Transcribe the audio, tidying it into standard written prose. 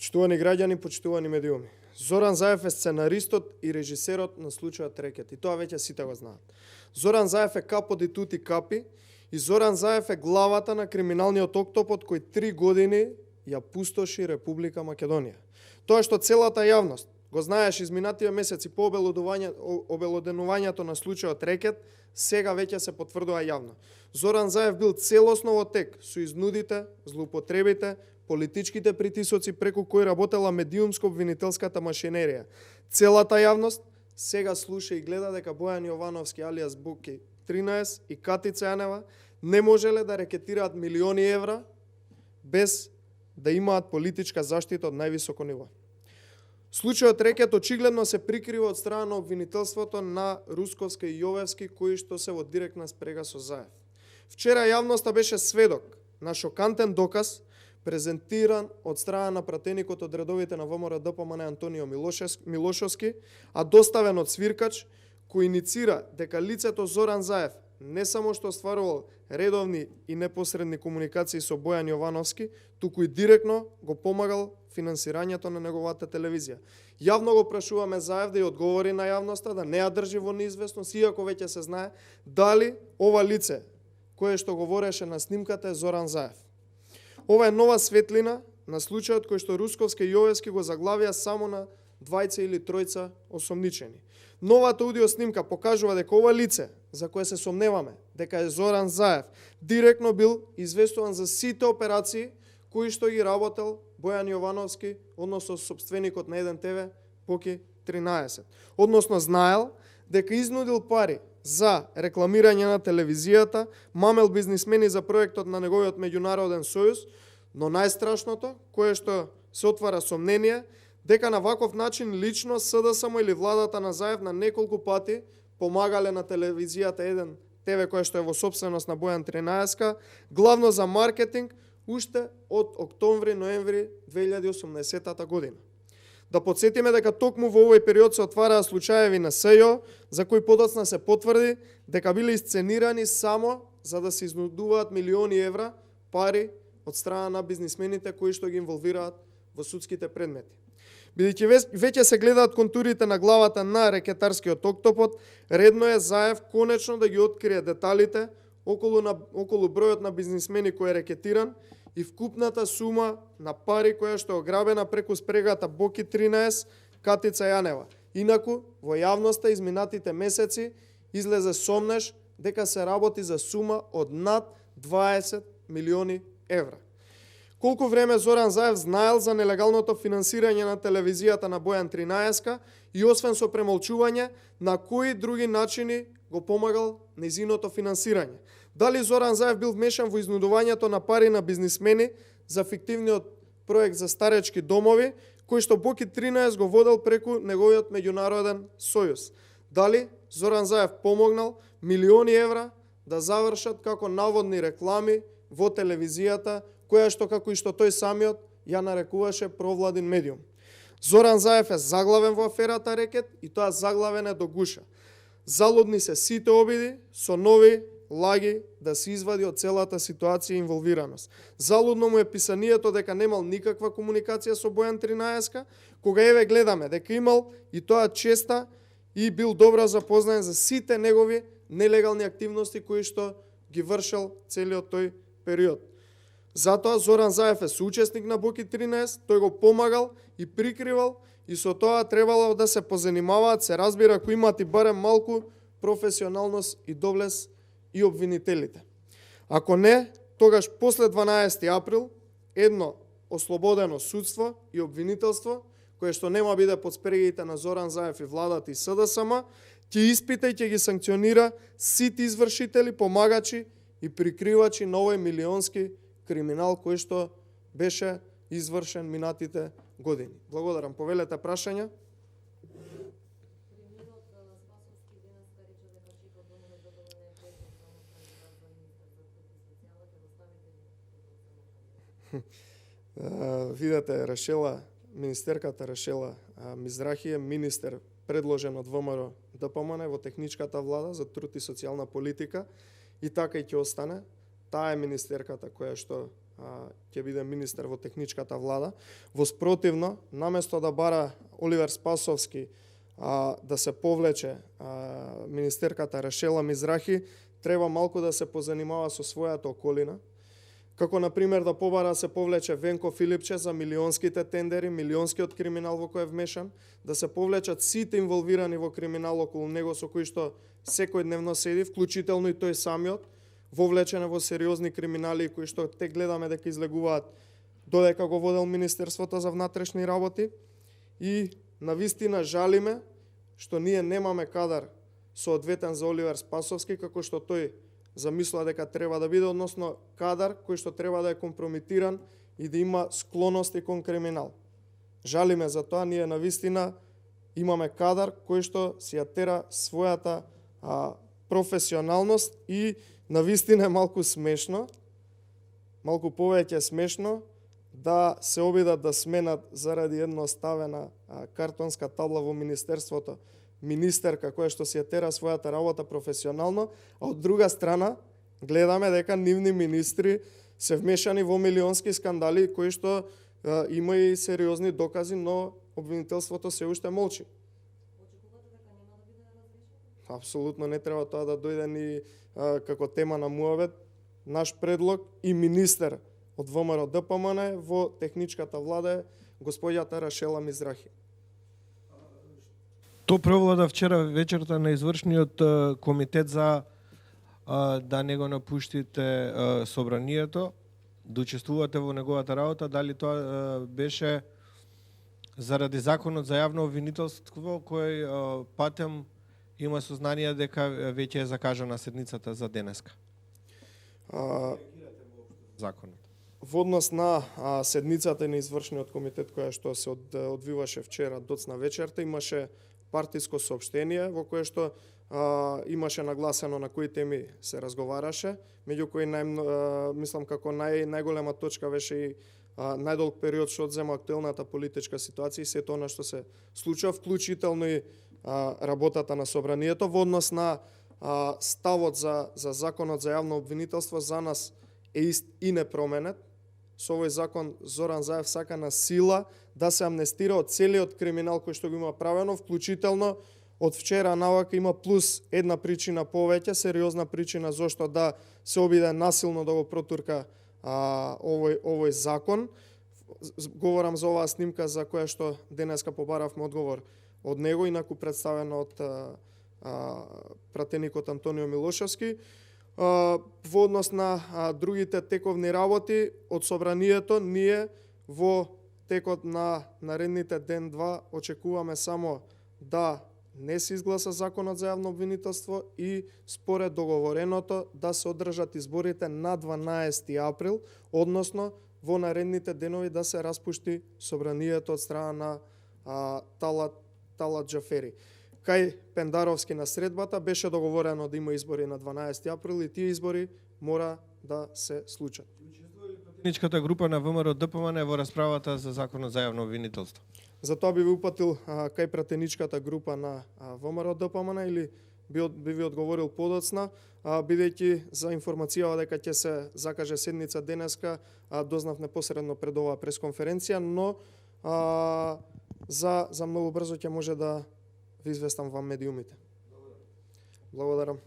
Почитувани граѓани, почитувани медиуми. Зоран Заев е сценаристот и режисерот на случајот Рекет. И тоа веќе сите го знаат. Зоран Заев е капо ди тути капи и Зоран Заев е главата на криминалниот октопод кој 3 години ја пустоши Република Македонија. Тоа што целата јавност го знаеш изминативе месеци по обелоденувањето на случајот Рекет, сега веќе се потврдува јавно. Зоран Заев бил целосно во тек со изнудите, злоупотребите, политичките притисоци преку кои работела медиумско-обвинителската машинерија. Целата јавност сега слуша и гледа дека Бојан Јовановски алијас Боки 13 и Катица Јанева не можеле да рекетираат милиони евра без да имаат политичка заштита од највисоко ниво. Случајот Рекет очигледно се прикрива од страна на обвинителството на Русковска и Јовевски, кои што се во директна спрега со Заев. Вчера јавноста беше сведок на шокантен доказ презентиран од страна на пратеникот од редовите на ВМРО ДПМН Антонио Милошовски, а доставен од свиркач, кој иницира дека лицето Зоран Заев не само што остварувал редовни и непосредни комуникации со Бојан Јовановски, туку и директно го помагал финансирањето на неговата телевизија. Јавно го прашуваме Заев да ја одговори на јавноста, да не ја држи во неизвестност, иако веќе се знае дали ова лице кое што говореше на снимката е Зоран Заев. Ова е нова светлина на случајот кој што Русковска и Јовевски го заглавија само на 20 или 3 осомничени. Новата аудио снимка покажува дека ова лице, за кое се сомневаме дека е Зоран Заев, директно бил известуван за сите операции кои што ги работел Бојан Јовановски, односно сопственикот на 1 ТВ, Поки 13. Односно знаел дека изнудил пари за рекламирање на телевизијата, мамел бизнисмени за проектот на неговиот меѓународен сојуз, но најстрашното, кое што се отвара сомнение, дека на ваков начин лично СДСМ или владата на Заев на неколку пати помагале на телевизијата 1 ТВ, која што е во собственост на Бојан 13, главно за маркетинг, уште од октомври-ноември 2018 година. Да подсетиме дека токму во овој период се отвараа случаеви на СЈО, за кои подоцна се потврди дека биле исценирани само за да се изнудуваат милиони евра пари од страна на бизнисмените кои што ги инволвираат во судските предмети. Бидејќи веќе се гледаат контурите на главата на рекетарскиот октопод, редно е Заев конечно да ги открие деталите околу бројот на бизнисмени кој е рекетиран и вкупната сума на пари која што е ограбена преку спрегата Боки 13 Катица Јанева. Инаку, во јавноста изминатите месеци излезе сомнеш дека се работи за сума од над 20 милиони евра. Колку време Зоран Заев знаел за нелегалното финансирање на телевизијата на Бојан 13 и освен со премолчување, на кои други начини го помагал незиното финансирање? Дали Зоран Заев бил вмешан во изнудувањето на пари на бизнисмени за фиктивниот проект за старечки домови, кој што Боки 13 го водел преку неговиот меѓународен сојуз? Дали Зоран Заев помогнал милиони евра да завршат како наводни реклами во телевизијата, која што, како и што тој самиот ја нарекуваше провладин медиум? Зоран Заев е заглавен во аферата Рекет и тоа заглавен е до гуша. Залудни се сите обиди со нови лаги да се извади од целата ситуација и инволвираност. Залудно му е писанието дека немал никаква комуникација со Бојан 13, кога еве гледаме дека имал и тоа честа и бил добро запознаен за сите негови нелегални активности кои што ги вршел целиот тој период. Затоа Зоран Заев е соучесник на Боки 13, тој го помагал и прикривал и со тоа требало да се позанимаваат, се разбира, кои имат и барем малку професионалност и доблес и обвинителите. Ако не, тогаш после 12 април едно ослободено судство и обвинителство, кое што нема биде под спрегите на Зоран Заев и владата и СДСМ, ќе испита и ќе ги санкционира сите извршители, помагачи и прикривачи на овој милионски криминал кој што беше извршен минатите години. Благодарам. Повелете прашања. Видете, решела министерката решела Мизрахи е министер предложен од ВМРО ДПМН во техничката влада за труд и социјална политика и така и ќе остане. Таа е министерката која што ќе биде министер во техничката влада. Во спротивно, наместо да бара Оливер Спасовски да се повлече министерката Рашела Мизрахи, треба малку да се позанимава со својата околина. Како, например, да побара се повлече Венко Филипче за милионските тендери, милионскиот криминал во кој е вмешан, да се повлечат сите инволвирани во криминал околу него со кои што секојдневно седи, вклучително и тој самиот, вовлечен во сериозни криминали кои што те гледаме дека излегуваат додека го водел Министерството за внатрешни работи. И навистина жалиме што ние немаме кадар соодветен за Оливер Спасовски, како што тој замислува дека треба да биде, односно кадар кој што треба да е компрометиран и да има склоности кон криминал. Жалиме за тоа, ние навистина имаме кадар кој што си ја тера својата професионалност и навистина е малку смешно, малку повеќе смешно да се обидат да сменат заради едноставена картонска табла во Министерството министерка која што си ја тера својата работа професионално, а од друга страна гледаме дека нивни министри се вмешани во милионски скандали кои што има и сериозни докази, но обвинителството се уште молчи. Апсолутно не треба тоа да дојде ни како тема на муавет. Наш предлог и министер од ВМРО ДПМН во техничката влада е господјата Рашела Мизрахи. То превлада вчера вечерта на извршниот комитет за да не го напуштите собранието, да учествувате во неговата работа, дали тоа беше заради законот за јавно обвинителство, кој патем има сознание дека веќе е закажана седницата за денеска? Законот. Во однос на седницата на извршниот комитет која што се одвиваше вчера доцна вечерта, имаше партиско соопштение во кое што имаше нагласено на кои теми се разговараше, меѓу кои мислам како најголема точка беше и најдолг период што одзема актуелната политичка ситуација и сето она што се случува, вклучително и работата на собранието. Во однос на ставот за законот за јавно обвинителство, за нас е ист и непроменет. Со овој закон Зоран Заев сака на сила да се амнестира од целиот криминал кој што го има правено, вклучително од вчера навака има плюс една причина повеќе, сериозна причина зошто да се обиде насилно да го протурка овој закон. Говорам за оваа снимка за која што денеска побаравме одговор од него, инаку представено од пратеникот Антонио Милошевски. Во однос на другите тековни работи од собранието, ние во текот на наредните ден-два очекуваме само да не се изгласа законот за јавно обвинителство и според договореното да се одржат изборите на 12 април, односно во наредните денови да се распушти собранието од страна на Талат Џафери. Кај Пендаровски на средбата беше договорено да има избори на 12 април и тие избори мора да се случат. Техничката група на ВМРО ДПМН во расправата за законот за јавно обвинителство. Затоа би ви упатил кај пратеничката група на ВМРО ДПМН или би ви одговорил подоцна, бидејќи за информација дека ќе се закаже седница денеска, дознав непосредно пред оваа пресконференција, но за многу брзо ќе може да ви известам во медиумите. Благодарам.